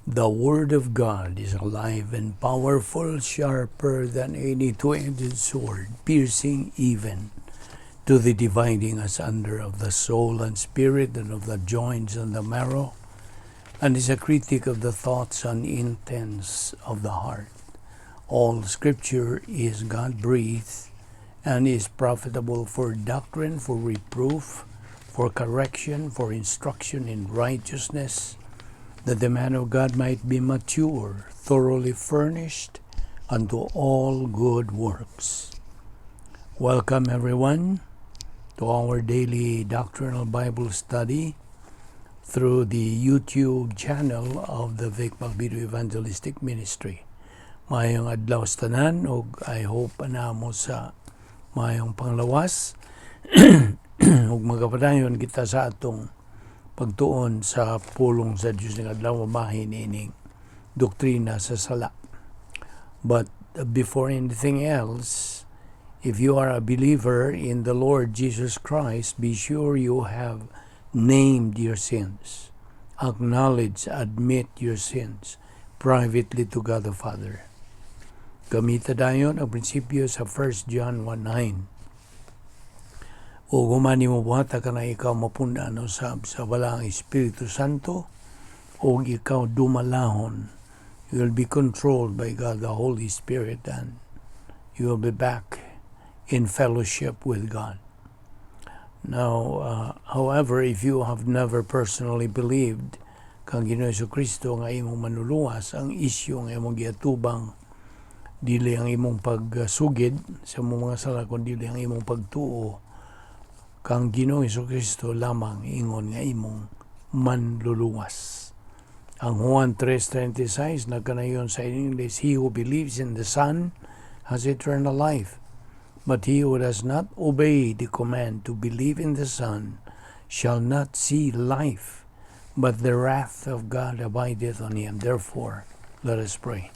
The Word of God is alive and powerful, sharper than any two-edged sword, piercing even to the dividing asunder of the soul and spirit and of the joints and the marrow, and is a critic of the thoughts and intents of the heart. All Scripture is God-breathed and is profitable for doctrine, for reproof, for correction, for instruction in righteousness, that the man of God might be mature, thoroughly furnished unto all good works. Welcome, everyone, to our daily doctrinal Bible study through the YouTube channel of the Vic Balbido Evangelistic Ministry. Maayong adlaw sa tanan ug I hope ana mo sa maayong panglawas ug magapadayon kita sa atong pagtuon sa pulong sa Dios ng adlaw, mabahin ining doktrina sa sala. But before anything else, if you are a believer in the Lord Jesus Christ, be sure you have named your sins. Acknowledge, admit your sins privately to God the Father. Gamita dayon ang prinsipyo sa 1 John 1:9. O human nimo buhata ka na ikaw mapunda no sab sa Balaang Espiritu Santo o ikaw dumalahon. You will be controlled by God the Holy Spirit and you will be back in fellowship with God. Now, however, if you have never personally believed kang Ginoong Kristo nga imong manluluwas, ang isyu nga imong giatubang dili ang imong pagsugid sa imong mga sala, kundi ang imong pagtuo kang Ginoong Kristo lamang ingon nga imong manluluwas. Ang Juan 3:26 nagkanayon sa English, "He who believes in the Son has eternal life. But he who does not obey the command to believe in the Son shall not see life, but the wrath of God abideth on him." Therefore, let us pray.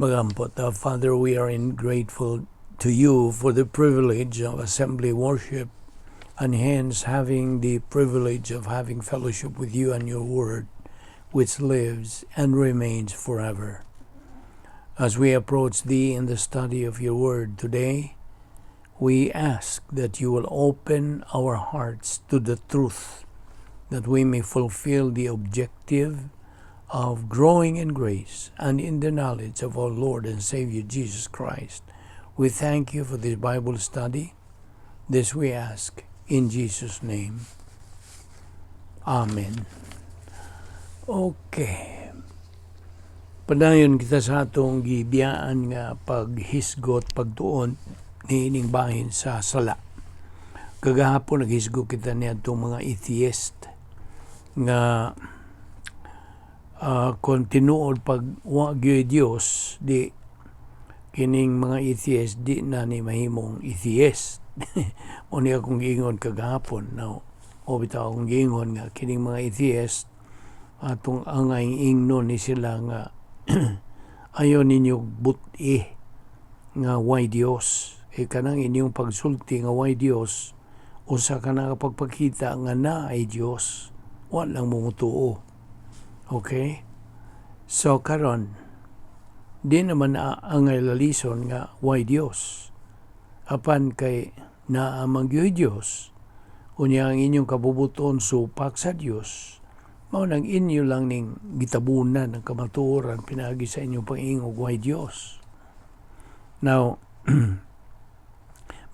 Magampot, Father, we are grateful to you for the privilege of assembly worship and hence having the privilege of having fellowship with you and your word, which lives and remains forever. As we approach thee in the study of your word today, we ask that you will open our hearts to the truth, that we may fulfill the objective of growing in grace and in the knowledge of our Lord and Savior Jesus Christ. We thank you for this Bible study. This we ask in Jesus' name. Amen. Okay. Padayon kita sa atong gibiyaan nga paghisgot, pagtuon niining bahin sa sala. Kagahapon naghisgot kita niadtong mga atheist nga kung tinuod pag wa gyud Dios, di kining mga atheist di na ni mahimong atheist. Mao ni akong giingon kagahapon. Now, o bitaw akong giingon nga kining mga atheist atong angay ingnon ni sila nga ayaw ninyo buti nga way Dios. E kanang inyong pagsulti nga way Dios, usa ka na pagpakita nga naay Dios, wa lang mo mutuo. Okay? So karon di naman angay lalison nga way Dios. Apan kay naa man gyud Dios, unya ang inyong kabubuton supak sa Dios, mao nang inyo lang ning gitabunan ang kamatuoran pinaagi sa inyong pag-ingog way Dios. Now,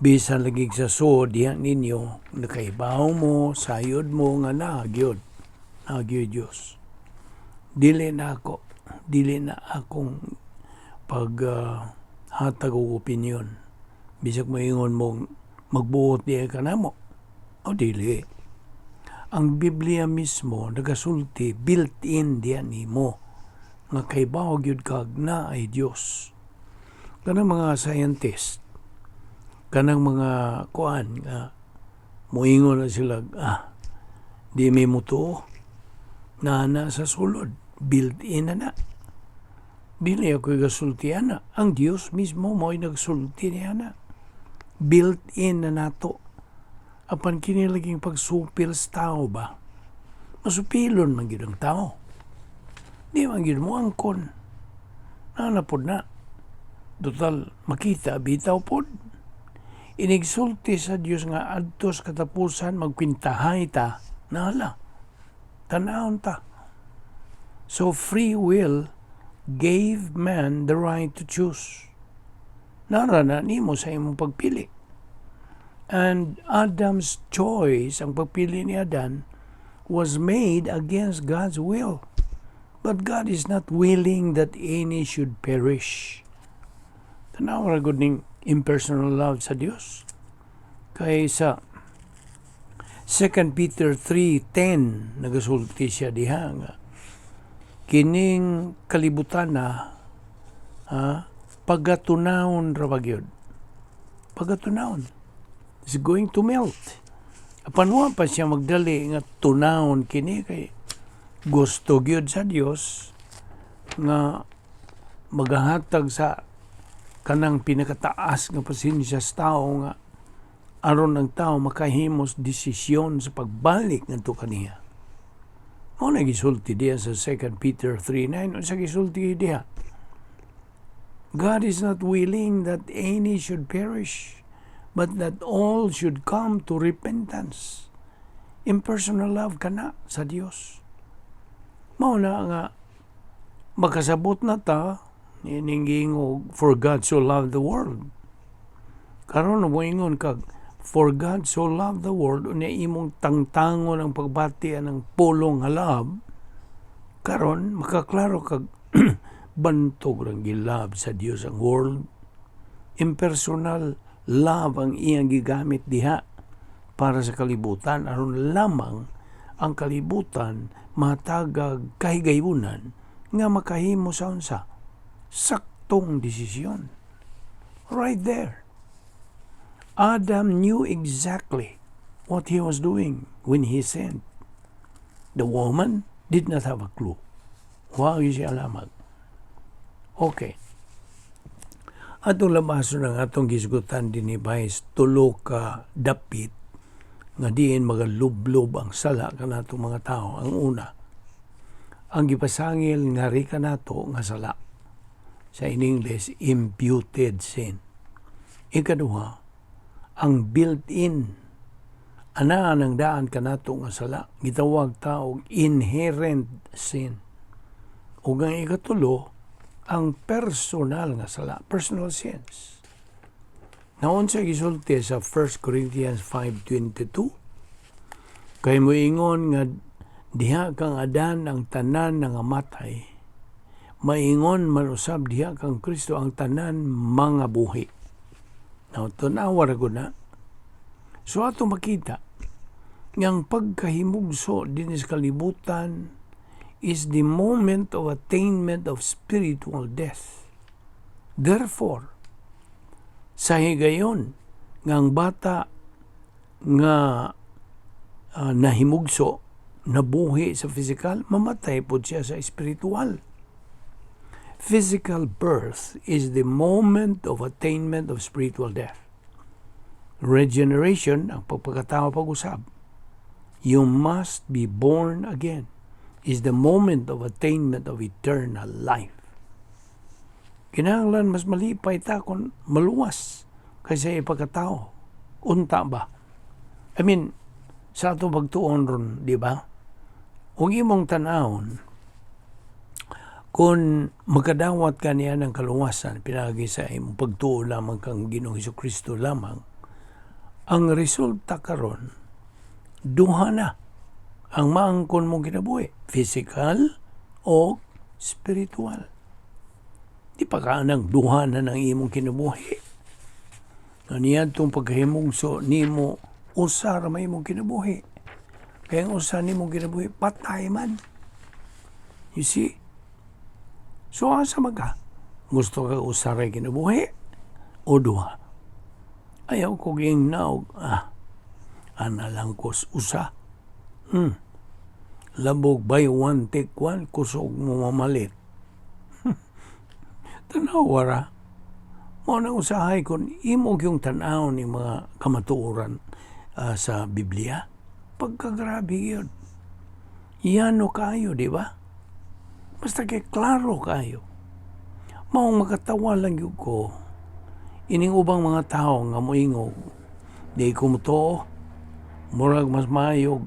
bisan lagi sa suod diha ninyo, nakaibaw mo, sayod mo nga naa gyud, naa gyud Dios. Dili na ako, dili na akong pag hatag og opinyon. Bisag moingon mo magbuot diha ka namo. O dili. Ang Biblia mismo nagasulti, built-in diha nimo nga kaybaw gyud kag naay Dios. Kanang mga scientist, kanang mga kuan nga moingon na sila, di mi mutuo, naa na sa sulod, built-in na na. Dili ako gasulti ana. Ang Dios mismo mo'y nagsulti niana. Built-in na nato. Apan kini laging pagsupil sa tao ba? Masupilon man gyud ang tao. Di man gyud mo angkon. Naa pod na. Total, makita bitaw pod. Inigsulti sa Dios nga adto sa katapusan magkwintahay ta, nahala. Tanawon ta. So free will gave man the right to choose. Nara na nimo sa imong pagpili. And Adam's choice, ang pagpili ni Adan, was made against God's will. But God is not willing that any should perish. Tanawa ra gud ning impersonal love sa Dios. Kay sa 2 Peter 3:10, nagasulti siya diha nga kining kalibutan na ha, pagatunawon ra ba gyud. Pagatunawon. It's going to melt. Apan wa pa siya magdali nga tunawon kini kay gusto gyud sa Dios nga magahatag sa kanang pinakataas nga pasensya sa tao nga aron ang tao makahimos desisyon sa pagbalik ngadto kaniya. Mao na gisulti diha sa 2 Peter 3:9. Unsa gisulti diha? God is not willing that any should perish, but that all should come to repentance. Impersonal love kana sa Dios. Mao na nga makasabot na ta ining giingog, "For God so loved the world." Karon moingon kag "For God so loved the world," unya imong tangtangon ang pagbati ang pulong nga love, karon makaklaro kag bantog rang gi-love sa Dios ang world. Impersonal love ang iyang gigamit diha para sa kalibutan aron lamang ang kalibutan matagag kahigayunan nga makahimo sa unsa saktong desisyon. Right there. Adam knew exactly what he was doing when he sinned. The woman did not have a clue. Wa siya alamag. Okay. Atong labason ang atong gisgutan dinhi sa tulo ka dapit nga diin magalublob ang sala kanatong mga tao. Ang una, ang gipasangil nga kanato nga sala. Sa in English, imputed sin. Ikaduha, ang built-in, anaan ang daan kanato nga sala, gitawag ta og inherent sin. Ug ang ikatulo, ang personal nga sala, personal sins. Naunsa gisulti sa 1 Corinthians 5:22? Kay moingon nga diha kang Adan ang tanan nangamatay, maingon man usab diha kang Kristo ang tanan mga buhi. Now, tunawa ra gud na. So ato makita nga ang pagkahimugso dinhi sa kalibutan is the moment of attainment of spiritual death. Therefore, sa higayon nga ang bata nga nahimugso, nabuhi sa physical, mamatay pod siya sa spiritual. Physical birth is the moment of attainment of spiritual death. Regeneration, ang pagpagkatao pag-usab, you must be born again, is the moment of attainment of eternal life. Kinahanglan mas malipay ta kung maluwas kaysa ipagkatao. Unta ba? I mean, sa atong pagtuon ron, di ba? Kung imong tanawon, kung makadawat ka niya ng kaluwasan, pinagi sa imong pagtuo lamang kang Ginoong Kristo lamang, ang resulta karon, duha na ang maangkon mong kinabuhi, physical o spiritual. Di pa ka nang duha na ng imong kinabuhi. Nga niadtong pagkahimugso nimo, usa ra may imong kinabuhi. Kaya ang usa nimong kinabuhi, patay man. You see? So asa man ka? Gusto ka usa ra kinabuhi o duha? Ayaw ko ging naog, ana lang ko usa. Labog buy one take one, kusog mo mamalit. Tanawa ra. Mao na usahay kung imo yung tan-aw ni mga kamatuoran sa Biblia, pagkagrabe yun. Yano kayo, di ba? Basta kay klaro kayo. Maong makatawa lang yun ko, ining ubang mga tao nga moingog, "Di ko motoo, murag mas maayog,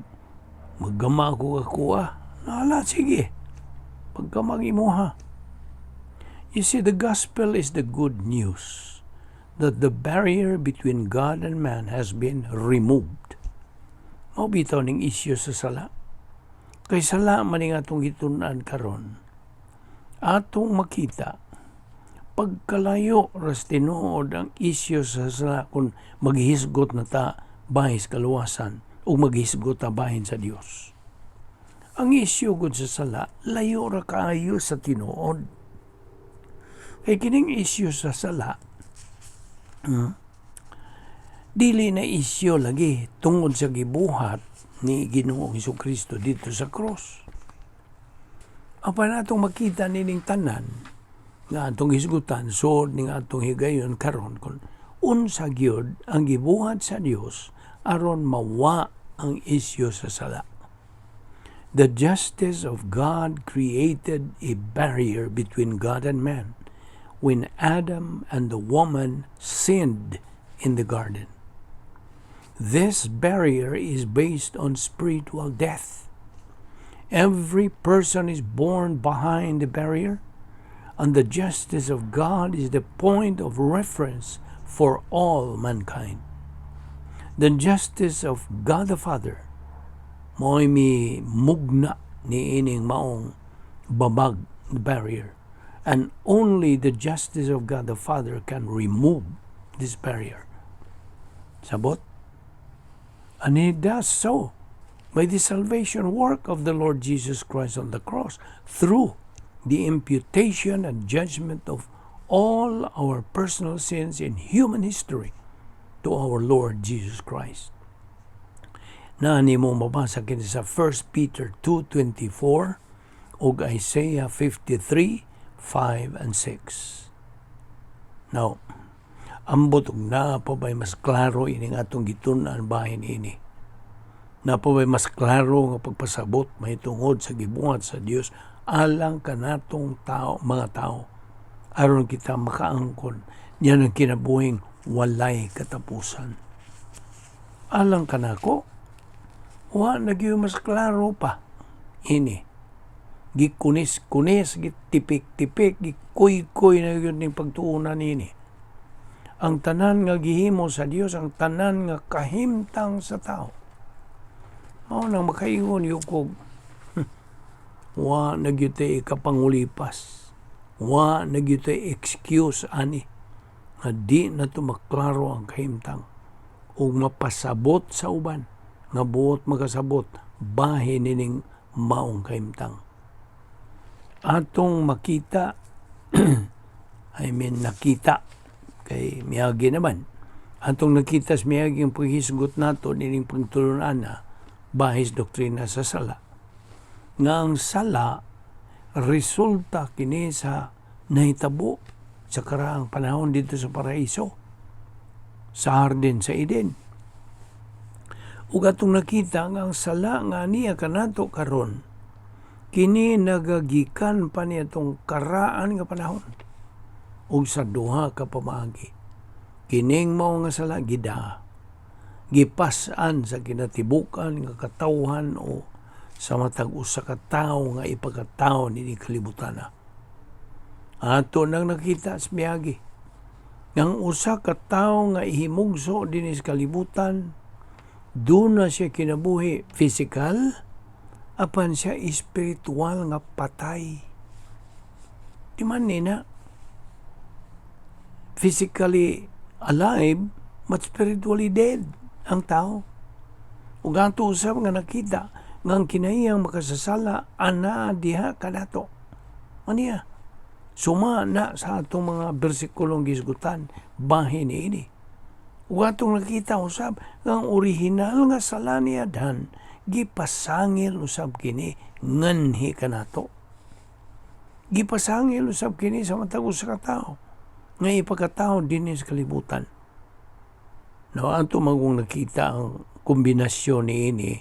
maggama ko kakuha." Nala, sige. Pagkamag imuha. You see, the gospel is the good news that the barrier between God and man has been removed. Mao bitaw ning isyu sa sala. Kay sala man ning atong gitun-an karon. Atong makita pagkalayo ras tinuod ang isyu sa sala kung maghisgot na ta bahin sa kaluwasan o maghisgot ta bahin sa Dios. Ang isyu gud sa sala, layo ra kaayo sa tinuod. Kay kining isyu sa sala, dili na isyu lagi tungod sa gibuhat ni Ginoong Kristo dito sa cross. Apan atong makita nining tanan nga atong hisgutan sod ning atong higayon karon kung unsa gyud ang gibuhat sa Dios aron mawa ang isyu sa sala. The justice of God created a barrier between God and man when Adam and the woman sinned in the garden. This barrier is based on spiritual death. Every person is born behind the barrier, and the justice of God is the point of reference for all mankind. The justice of God the Father mo'y mi mugna ni ining maong babag, barrier. And only the justice of God the Father can remove this barrier. Sabot? And He does so by the salvation work of the Lord Jesus Christ on the cross through the imputation and judgment of all our personal sins in human history to our Lord Jesus Christ. Na nimo mabasa kini sa 1 Peter 2:24 ug Isaiah 53:5 and 6. Now, ambot og naa pa ba'y mas klaro ining atong gitun-an bahin ini? Naa pa ba'y mas klaro nga pagpasabot mahitungod sa gibuhat sa Dios alang kanatong tao, mga tao, aron kita makaangkon niya ng kinabuhing walay katapusan? Alang kanako, wa na gyud mas klaro pa ini. Gikunis-kunis, gitipik-tipik, gikuy-kuy na gyud ning pagtuunan ini. Ang tanan nga gihimo sa Dios, ang tanan nga kahimtang sa tao. Mao nang makaingon gyud ko, wa na gyud tay ikapangulipas. Wa na gyud tay excuse ani nga di na to maklaro ang kahimtang ug mapasabot sa uban nga buot makasabot bahin nining maong kahimtang. Atong makita, I mean nakita, kay miagi naman. Atong nakita sa miaging paghisgot nato nining pagtulunan na bahin sa doktrina sa sala. Nga ang sala, resulta kini sa nahitabo sa karaang panahon dito sa paraiso, sa hardin sa Eden. Ug atong nakita nga ang sala nga niya kanato karon, kini nagagikan pa niya tong karaan nga panahon ug sa duha ka pamaagi. Kining mao nga sala gida gipas-an sa kinatibuk-an nga katawhan o sa matag usa ka tawo nga ipakatawo niini kalibutan. Ato nang nakita sa miagi ang usa ka tawo nga ihimugso dinhi sa kalibutan, duna siya kinabuhi physical, apan siya espiritual nga patay. Di man ni na physically alive but spiritually dead ang tao. Ug ato usab nga nakita nga ang kinahiyang makasasala ana diha kanato. Aniya? Suma na sa atong mga bersikulong gisgutan bahin niini. Ug atong nakita usab nga ang orihinal nga sala ni Adan gipasangil usab kini nganhi kanato. Gipasangil usab kini sa matag usa ka tawo nga ipakatawo dinhi sa kalibutan. No, ato magong nakita ang kombinasyon niini,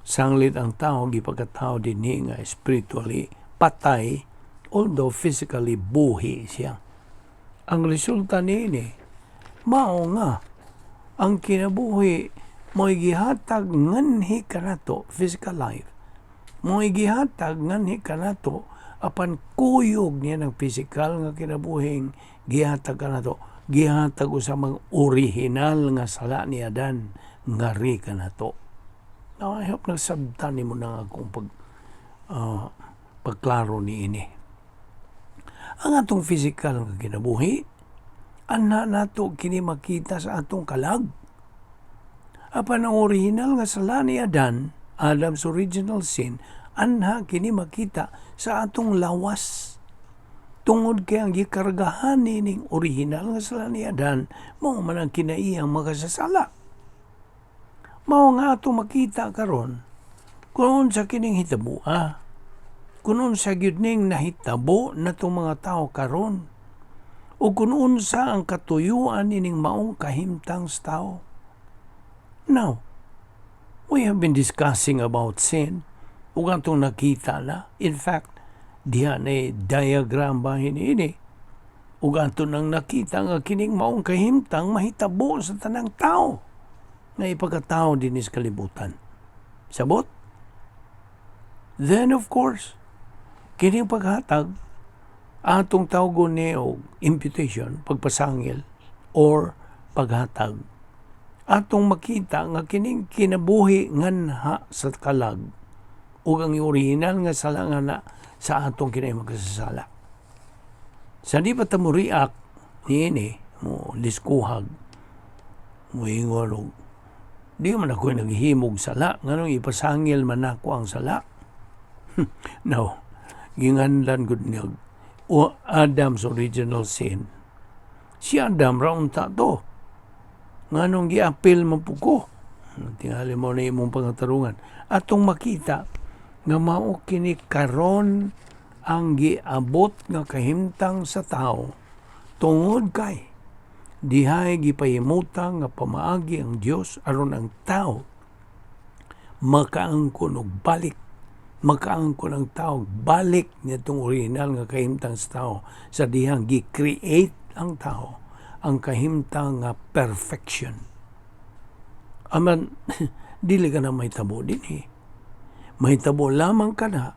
sanglit ang tao gipakatawo dinhi nga spiritually patay, although physically buhi siya. Ang resulta niini mao nga ang kinabuhi mo'y gihatag nganhi kanato, physical life mo'y gihatag nganhi kanato, apan kuyog niya ng physical nga kinabuhing gihatag kanato, gihatag usab ang original nga sala ni Adan ngari kanato. Now, I hope nasabtan nimo na akong pagklaro niini. Ang atong physical nga kinabuhi, ana nato kini makita sa atong kalag. Apan ang original nga sala ni Adan, Adam's original sin, anha kini makita sa atong lawas. Tungod kay ang gikargahan nining original nga sala ni Adan, mao man ang kinaiyang makasasala. Mao nga ato makita karon kung unsa kining hitaboa. Kung unsa gyud ning nahitabo natong mga tao karon. O kung unsa ang katuyuan nining maong kahimtang sa tao. Now, we have been discussing about sin ug atong nakita na. In fact, diha na diagram bahin ini. Ug ato nang nakita nga kining maong kahimtang mahitabo sa tanang tao nga ipagkatao dinhi sa kalibutan. Sabot? Then, of course, kining paghatag atong tawgon ni og imputation, pagpasangil or paghatag. Atong makita nga kining kinabuhi nganha sa kalag ug ang original nga sala nga na sa atong kinayi magkasasala. Sa di pa ta mo react niini, mo liskuhag, mo ingon og di man ako naghimog sala, nganong ipasangil man nako ang sala? No, ginganlan gud niya o Adam's original sin. Si Adam ra unta to. Nganong giapil man po ko? Tingali mo na imong pangatarungan. Atong makita nga mao kini karon ang giabot nga kahimtang sa tao tungod kay dihay gipahimutang nga pamaagi ang Dios aron ang tao makaangkon og balik, makaangkon ang tao balik nitong original nga kahimtang sa tao sa dihang gi-create ang tao, ang kahimtang nga perfection. Aman dili ka na mahitabo dinhi. Mahitabo lamang kana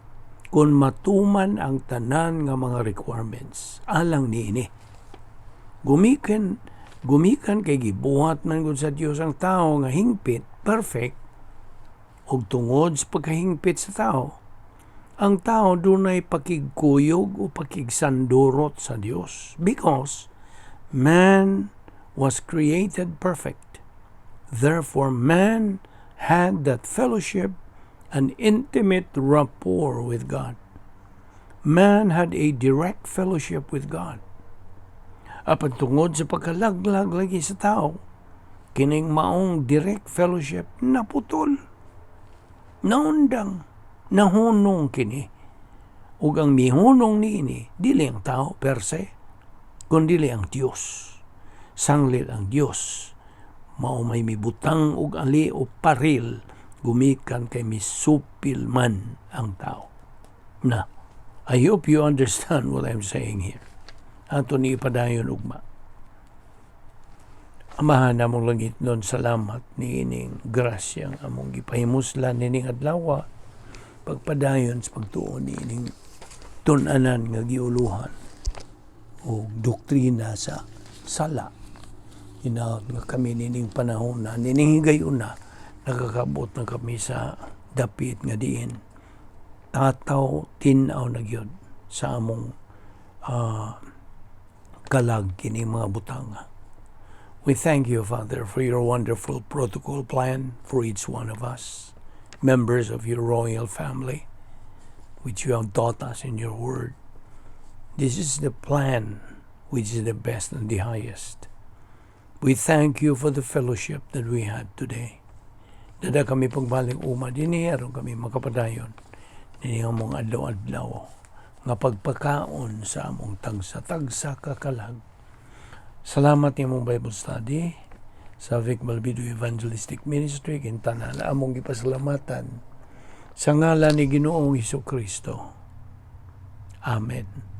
kung matuman ang tanan nga mga requirements alang niini. Gumikan kay gibuhat man gud sa Dios ang tao nga hingpit, perfect, ug tungod sa pagkahingpit sa tao, ang tao dunay pakigkuyog o pakigsandurot sa Dios because man was created perfect. Therefore, man had that fellowship and intimate rapport with God. Man had a direct fellowship with God. Apan tungod sa pagkalaglag lagi sa tao, kining maong direct fellowship naputol. Naundang, nahunong kini. Ug ang mihunong niini, dili ang tao per se, kundi ang Dios. Sanglit ang Dios mao may mibutang og ali o paril gumikan kay misupil man ang tao. Na, I hope you understand what I'm saying here. Ato ni ipadayon ugma. Amahan namong langitnon, salamat niining grasya ang among gipahimuslan nining adlaw, pagpadayon sa pagtuon niining tun-anan nga giuluhan o doktrina sa sala. Hinaot nga kami nining panahon na nining higayon na nakakabot na kami sa dapit nga diin tataw tin-aw na gyud sa among kalag kini mga butanga. We thank you, Father, for your wonderful protocol plan for each one of us, members of your royal family, which you have taught us in your word. This is the plan which is the best and the highest. We thank you for the fellowship that we had today. Dada kami pagbalik uma dinhi aron kami makapadayon nining among adlaw-adlaw Nga pagpakaon sa among tagsa-tagsa ka kalag. Salamat imong Bible study sa Vic Balbido Evangelistic Ministry, kintanan among gipasalamatan sa ngalan ni Ginoong Hesus Kristo. Amen.